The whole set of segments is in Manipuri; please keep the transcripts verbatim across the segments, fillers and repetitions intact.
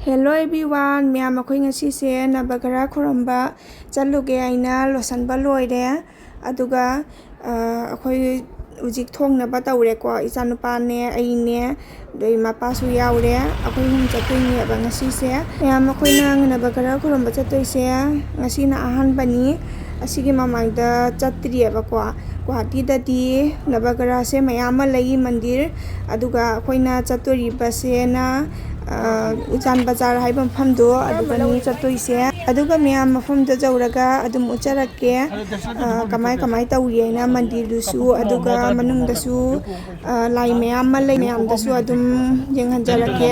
Hello everyone, ꯃꯌꯥꯝ, ꯑꯩꯈꯣꯏ ꯉꯁꯤꯁꯦ ꯅꯕꯒ꯭ꯔꯍ ꯈꯨꯔꯨꯝꯕ ꯆꯠꯂꯨꯒꯦ ꯍꯥꯏꯅ ꯂꯣꯏꯁꯤꯟꯕ ꯂꯣꯏꯔꯦ꯫ ꯑꯗꯨꯒ, ꯑ, ꯑꯩꯈꯣꯏ ꯍꯧꯖꯤꯛ ꯊꯣꯡꯅꯕ ꯇꯧꯔꯦꯀꯣ꯫ ꯏꯆꯥꯅꯨꯄꯥꯅꯦ, ꯑꯩꯅꯦ, ꯑꯗꯩ ꯃꯄꯥꯁꯨ ꯌꯥꯎꯔꯦ꯫ ꯑꯩꯈꯣꯏ ꯑꯍꯨꯝ ꯆꯠꯇꯣꯏꯅꯦꯕ ꯉꯁꯤꯁꯦ꯫ ꯃꯌꯥꯝ, ꯑꯩꯈꯣꯏꯅ ꯅꯕꯒ꯭ꯔꯍ ꯈꯨꯔꯨꯝꯕ ꯆꯠꯇꯣꯏꯁꯦ ꯉꯁꯤꯅ ꯑꯍꯥꯟꯕꯅꯤ꯫ ꯑꯁꯤꯒꯤ ꯃꯃꯥꯡꯗ ꯆꯠꯇ꯭ꯔꯤꯑꯕꯀꯣ꯫ ꯒꯨꯍꯥꯇꯤꯗꯗꯤ ꯅꯕꯒ꯭ꯔꯍꯁꯦ ꯃꯌꯥꯝ ꯑꯃ ꯂꯩ, ꯃꯟꯗꯤꯔ꯫ ꯑꯗꯨꯒ ꯑꯩꯈꯣꯏꯅ ꯆꯠꯇꯣꯔꯤꯕꯁꯦꯅ, ꯑ, ꯎꯖꯥꯟ ꯕꯖꯥꯔ ꯍꯥꯏꯕ ꯃꯐꯝꯗꯣ, ꯑꯗꯨꯗꯅꯤ ꯆꯠꯇꯣꯏꯁꯦ꯫ ꯑꯗꯨꯒ ꯃꯌꯥꯝ, ꯃꯐꯝꯗ ꯌꯧꯔꯒ ꯑꯗꯨꯝ ꯎꯠꯆꯔꯛꯀꯦ, ꯑ, ꯀꯃꯥꯏ ꯀꯃꯥꯏ ꯇꯧꯔꯤ ꯍꯥꯏꯅ ꯃꯟꯗꯤꯔꯗꯨꯁꯨ, ꯑꯗꯨꯒ ꯃꯅꯨꯡꯗꯁꯨ, ꯑ, ꯂꯥꯏ ꯃꯌꯥꯝ ꯑꯃ ꯂꯩ, ꯃꯌꯥꯝꯗꯁꯨ ꯑꯗꯨꯝ ꯌꯦꯡꯍꯟꯖꯔꯛꯀꯦ꯫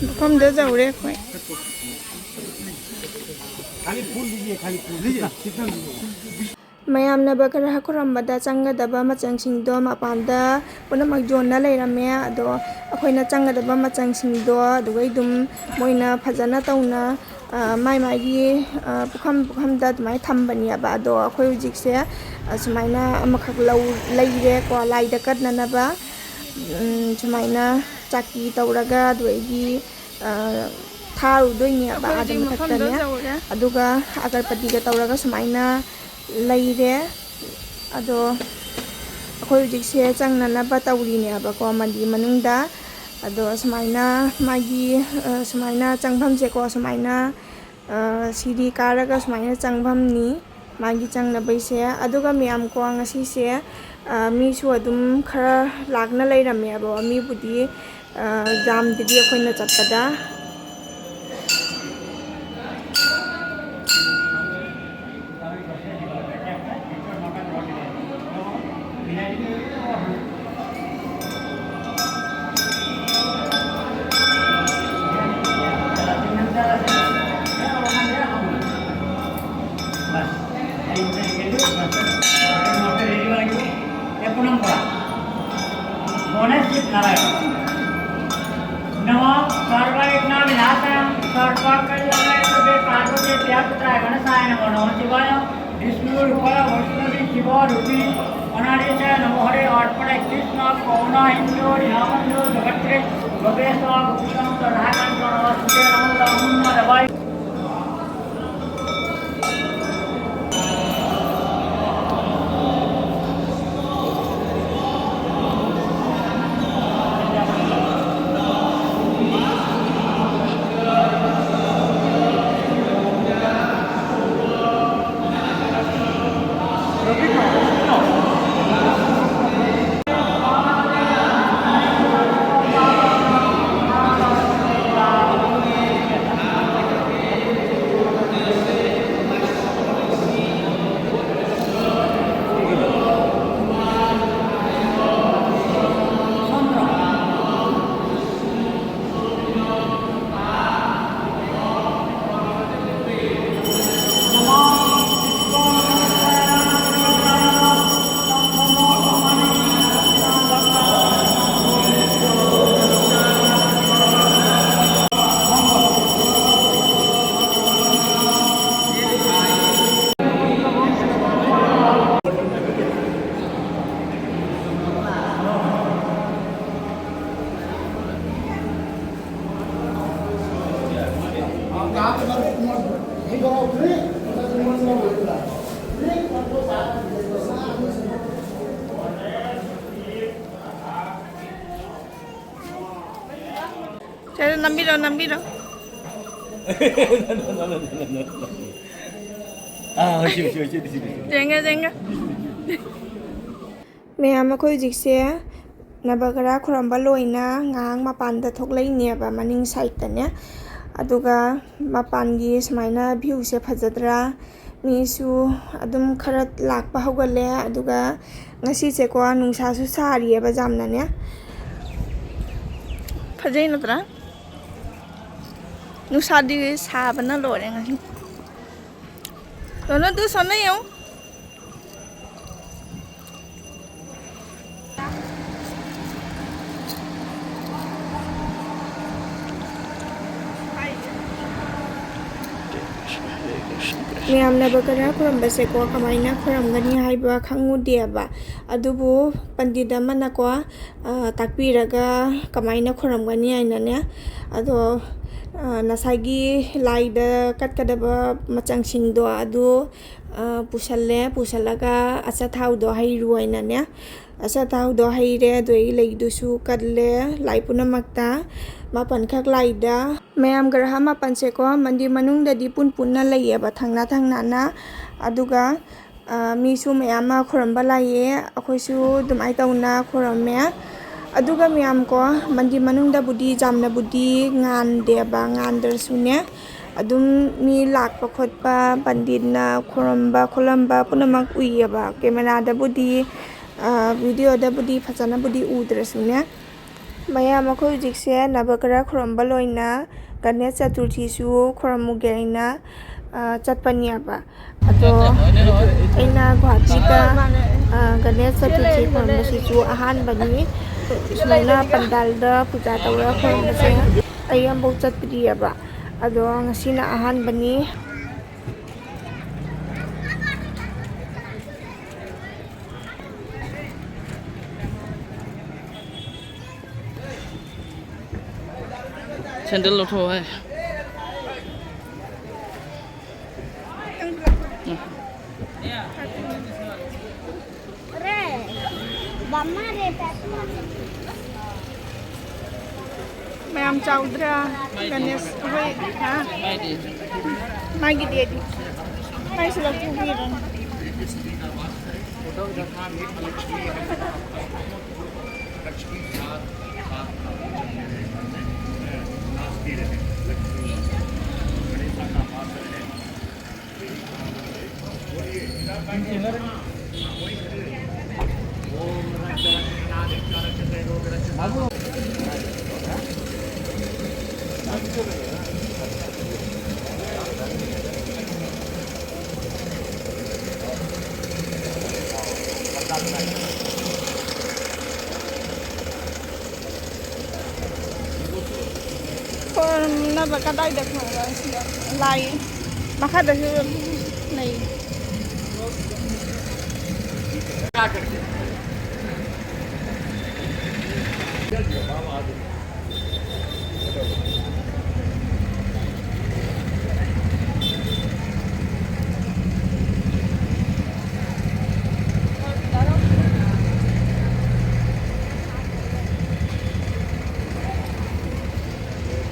ꯃꯐꯝꯗ ꯌꯧꯔꯦ ꯑꯩꯈꯣꯏ꯫ ꯃꯌꯥꯝ ꯅꯕꯒ꯭ꯔꯍ ꯈꯨꯔꯨꯝꯕꯗ ꯆꯪꯒꯗꯕ ꯃꯆꯪꯁꯤꯡꯗꯣ ꯃꯄꯥꯟꯗ ꯄꯨꯝꯅꯃꯛ ꯌꯣꯟꯅ ꯂꯩꯔꯝꯃꯦ꯫ ꯑꯗꯣ ꯑꯩꯈꯣꯏꯅ ꯆꯪꯒꯗꯕ ꯃꯆꯪꯁꯤꯡꯗꯣ ꯑꯗꯨꯒꯩ ꯑꯗꯨꯝ ꯃꯣꯏꯅ ꯐꯖꯅ ꯇꯧꯅ, ꯑ, ꯃꯥꯏ ꯃꯥꯏꯒꯤ, ꯑ, ꯄꯨꯈꯝ ꯄꯨꯈꯝꯗ ꯑꯗꯨꯃꯥꯏꯅ ꯊꯝꯕꯅꯦꯕ꯫ ꯑꯗꯣ ꯑꯩꯈꯣꯏ ꯍꯧꯖꯤꯛꯁꯦ, ꯑ, ꯁꯨꯃꯥꯏꯅ ꯑꯃꯈꯛ ꯂꯧ-, ꯂꯩꯔꯦꯀꯣ, ꯂꯥꯏꯗ ꯀꯠꯅꯅꯕ꯫ ꯎꯝ, ꯁꯨꯃꯥꯏꯅ ꯆꯥꯛꯀꯤ ꯇꯧꯔꯒ, ꯑꯗꯨꯗꯒꯤ, ꯑ, ꯊꯥꯔꯨꯗꯣꯏꯅꯦꯕ ꯑꯩꯈꯣꯏ ꯑꯥꯗ ꯍꯧꯖꯤꯛ ꯃꯐꯝꯗ ꯃꯊꯛꯇꯅꯦ꯫ ꯌꯧꯔꯦ꯫ ꯑꯗꯨꯒ ꯑꯒꯔꯕꯇꯤꯒ ꯇꯧꯔꯒ ꯁꯨꯃꯥꯏꯅ ꯂꯩꯔꯦ꯫ ꯑꯗꯣ ꯑꯩꯈꯣꯏ ꯍꯧꯖꯤꯛꯁꯦ ꯆꯪꯅꯅꯕ ꯇꯧꯔꯤꯅꯦꯕꯀꯣ, ꯃꯟꯗꯤꯔ ꯃꯅꯨꯡꯗ꯫ ꯑꯗꯣ ꯁꯨꯃꯥꯏꯅ ꯃꯥꯒꯤ, ꯑ, ꯁꯨꯃꯥꯏꯅ ꯆꯪꯐꯝꯁꯦꯀꯣ, ꯁꯨꯃꯥꯏꯅ, ꯑ, ꯁꯤꯗꯤ ꯀꯥꯔꯒ ꯁꯨꯃꯥꯏꯅ ꯆꯪꯐꯝꯅꯤ꯫ ꯃꯥꯒꯤ ꯆꯪꯅꯕꯩꯁꯦ꯫ ꯑꯗꯨꯒ ꯃꯌꯥꯝ ꯀꯣ, ꯉꯁꯤꯁꯦ, ꯑ, ꯃꯤꯁꯨ ꯑꯗꯨꯝ ꯈꯔ ꯂꯥꯛꯅ ꯂꯩꯔꯝꯃꯦ꯫ ꯑꯗꯣ ꯃꯤꯕꯨꯗꯤ, ꯑ, ꯌꯥꯝꯗꯦꯗꯤ ꯑꯩꯈꯣꯏꯅ ꯆꯠꯄꯗ꯫ এক নম্বর। মনে চিত নারায়ণ। নমঃ সর্ববিঘ্নবিনাশায় সর্বকল্যাণায় তবে পার্বতী প্রিয়পুত্রায় গণেশায় নমঃ। নমঃ শিবায়। বিষ্ণু রূপ বৈষ্ণবী শিব রূপী। अनादिशय नमो हरे अर्पण कृष्ण पवना इंद्र निहामंद्र जगत्रे गवेश गुप्तम तदाहम नमस्ते नमो तमुन्ना दवाई। ꯅꯝꯕꯤꯔꯣ, ꯅꯝꯕꯤꯔꯣ꯫ ꯌꯦꯡꯉꯦ, ꯌꯦꯡꯉꯦ꯫ ꯃꯌꯥꯝ, ꯑꯩꯈꯣꯏ ꯍꯧꯖꯤꯛꯁꯦ ꯅꯕꯒ꯭ꯔꯍ ꯈꯨꯔꯝꯕ ꯂꯣꯏꯅ ꯉꯥꯏꯍꯥꯛ ꯃꯄꯥꯟꯗ ꯊꯣꯛꯂꯛꯏꯅꯦꯕ, ꯃꯅꯤꯡ ꯁꯥꯏꯠꯇꯅꯦ꯫ ꯑꯗꯨꯒ ꯃꯄꯥꯟꯒꯤ ꯁꯨꯃꯥꯏꯅ ꯚ꯭ꯌꯨꯁꯦ ꯐꯖꯗ꯭ꯔꯥ? ꯃꯤꯁꯨ ꯑꯗꯨꯝ ꯈꯔ ꯂꯥꯛꯄ ꯍꯧꯒꯠꯂꯦ꯫ ꯑꯗꯨꯒ ꯉꯁꯤꯁꯦꯀꯣ, ꯅꯨꯡꯁꯥꯁꯨ ꯁꯥꯔꯤꯑꯕ ꯌꯥꯝꯅꯅꯦ꯫ ꯐꯖꯩ ꯅꯠꯇ꯭ꯔꯥ? ꯅꯨꯡꯁꯥꯗꯤ ꯁꯥꯕꯅ ꯂꯣꯏꯔꯦ ꯉꯁꯤ꯫ ꯁꯣꯅꯨ, ꯇꯨ ꯁꯣꯅꯨ ꯌꯦꯡꯉꯨ꯫ ꯃꯌꯥꯝ ꯅꯕꯒ꯭ꯔꯍ ꯈꯨꯔꯨꯝꯕꯁꯦꯀꯣ, ꯀꯃꯥꯏꯅ ꯈꯨꯔꯨꯝꯒꯅꯤ ꯍꯥꯏꯕ ꯈꯪꯉꯨꯗꯦꯕ꯫ ꯑꯗꯨꯕꯨ ꯄꯟꯗꯤꯠ ꯑꯃꯅꯀꯣ, ꯑ, ꯇꯥꯛꯄꯤꯔꯒ ꯀꯃꯥꯏꯅ ꯈꯨꯔꯨꯝꯒꯅꯤ ꯍꯥꯏꯅꯅꯦ꯫ ꯑꯗꯣ, ꯑ, ꯉꯁꯥꯏꯒꯤ ꯂꯥꯏꯗ ꯀꯠꯀꯗꯕ ꯃꯆꯪꯁꯤꯡꯗꯣ ꯑꯗꯨ, ꯑ, ꯄꯨꯁꯜꯂꯦ꯫ ꯄꯨꯁꯜꯂꯒ ꯑꯆꯥꯊꯥꯎꯗꯣ ꯍꯩꯔꯨ ꯍꯥꯏꯅꯅꯦ꯫ ꯑꯆꯥꯊꯥꯎꯗꯣ ꯍꯩꯔꯦ, ꯑꯗꯨꯗꯒꯤ ꯂꯩꯗꯨꯁꯨ ꯀꯠꯂꯦ, ꯂꯥꯏ ꯄꯨꯝꯅꯃꯛꯇ꯫ ꯃꯥꯄꯟꯈꯛ ꯂꯥꯏꯗ꯫ ꯃꯌꯥꯝ ꯒ꯭ꯔꯍ ꯃꯥꯄꯟꯁꯦꯀꯣ, ꯃꯟꯗꯤꯔ ꯃꯅꯨꯡꯗꯗꯤ ꯄꯨꯟ ꯄꯨꯟꯅ ꯂꯩꯌꯦꯕ, ꯊꯪꯅ ꯊꯪꯅꯅ꯫ ꯑꯗꯨꯒ, ꯑ, ꯃꯤꯁꯨ ꯃꯌꯥꯝ ꯑꯃ ꯈꯨꯔꯨꯝꯕ ꯂꯥꯛꯑꯦ, ꯑꯩꯈꯣꯏꯁꯨ ꯑꯗꯨꯃꯥꯏꯅ ꯇꯧꯅ ꯈꯨꯔꯨꯝꯃꯦ꯫ ꯑꯗꯨꯒ ꯃꯌꯥꯝ ꯀꯣ, ꯃꯟꯗꯤꯔ ꯃꯅꯨꯡꯗꯕꯨꯗꯤ ꯌꯥꯝꯅꯕꯨꯗꯤ ꯉꯥꯟꯗꯦꯕ, ꯉꯥꯟꯗ꯭ꯔꯁꯨꯅꯦ, ꯑꯗꯨꯝ ꯃꯤ ꯂꯥꯛꯄ ꯈꯣꯠꯄ, ꯄꯟꯗꯤꯠꯅ ꯈꯨꯔꯨꯝꯕ ꯈꯣꯠꯂꯝꯕ ꯄꯨꯝꯅꯃꯛ ꯎꯏꯌꯦꯕ꯫ ꯀꯦꯃꯦꯔꯥꯗꯕꯨꯗꯤ, ꯑ, ꯚꯤꯗꯤꯑꯣꯗꯕꯨꯗꯤ ꯐꯖꯅꯕꯨꯗꯤ ꯎꯗ꯭ꯔꯁꯨꯅꯦ꯫ ꯃꯌꯥꯝ, ꯑꯩꯈꯣꯏ ꯍꯧꯖꯤꯛꯁꯦ ꯅꯕꯒ꯭ꯔꯍ ꯈꯨꯔꯨꯝꯕ ꯂꯣꯏꯅ ꯒꯅꯦꯁ ꯆꯇꯨꯔꯊꯤꯁꯨ ꯈꯨꯔꯨꯝꯃꯨꯒꯦ ꯍꯥꯏꯅ, ꯑ, ꯆꯠꯄꯅꯦꯕ꯫ ꯑꯗꯣ ꯑꯩꯅ ꯒꯨꯍꯥꯇꯤꯗ, ꯑ, ꯒꯅꯦꯁ ꯆꯇꯨꯔꯊꯤ ꯈꯨꯔꯨꯝꯕꯁꯤꯁꯨ ꯑꯍꯥꯟꯕꯅꯤ꯫ ꯁꯨꯃꯥꯏꯅ ꯄꯟꯗꯥꯜꯗ ꯄꯨꯖꯥ ꯇꯧꯔꯒ ꯈꯨꯔꯨꯝꯕꯁꯦ ꯑꯩ ꯑꯃꯐꯥꯎ ꯆꯠꯇ꯭ꯔꯤꯑꯕ꯫ ꯑꯗꯣ ꯉꯁꯤꯅ ꯑꯍꯥꯟꯕꯅꯤ꯫ ꯁꯦꯟꯗꯜ ꯂꯧꯊꯣꯛꯑꯣ ꯍꯥꯏ꯫ ꯃꯌꯥꯝ ꯆꯥꯎꯗ꯭ꯔꯥ? ꯒꯅꯦꯁ, ꯑꯩꯈꯣꯏ, ꯍꯥ? ꯃꯥꯒꯤꯗꯤ ꯑꯗꯨ, ꯃꯥꯏꯁꯨ ꯂꯧꯊꯣꯛꯄꯤꯔꯣ꯫ ꯈꯣꯏꯔꯝꯅꯕ ꯀꯗꯥꯏꯗ ꯈꯣꯏꯔꯝꯕ? ꯁꯤꯗ ꯂꯥꯏ ꯃꯈꯥꯗꯁꯨ ꯂꯩ꯫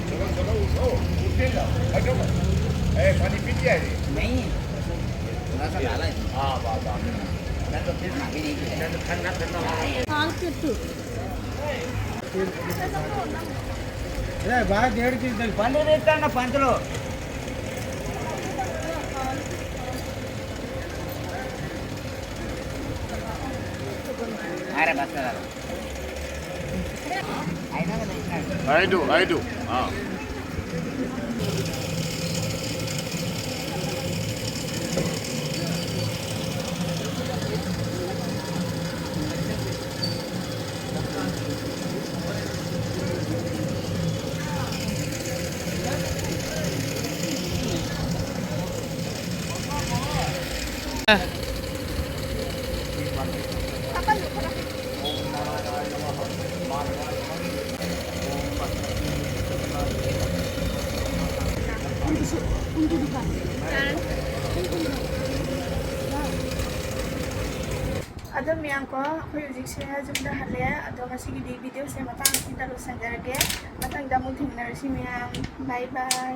चलो, चलो, उठो, उठते जाओ, हटो मत। ए, पानी पी लिया है? नहीं, थोड़ा सा डाला है। हाँ, वाह, वाह। मैं तो फिर अभी नहीं पी रहा। ठंडा, ठंडा, ठंडा वाला। ए, भाई, डेढ़ की दे। पंद्रह मिनट का ना, पाँच किलो। अरे, बस करा। I do, I do. हाँ। ꯑꯗꯣ ꯃꯌꯥꯝ ꯀꯣ, ꯑꯩꯈꯣꯏ ꯍꯧꯖꯤꯛꯁꯦ ꯌꯨꯝꯗ ꯍꯜꯂꯦ꯫ ꯑꯗꯣ ꯉꯁꯤꯒꯤꯗꯤ ꯚꯤꯗꯤꯑꯣꯁꯦ ꯃꯇꯥꯡ ꯑꯁꯤꯗ ꯂꯣꯏꯁꯟꯖꯔꯒꯦ꯫ ꯃꯊꯪꯗ ꯑꯃꯨꯛ ꯊꯦꯡꯅꯔꯁꯤ ꯃꯌꯥꯝ꯫ ꯕꯥꯏ ꯕꯥꯏ꯫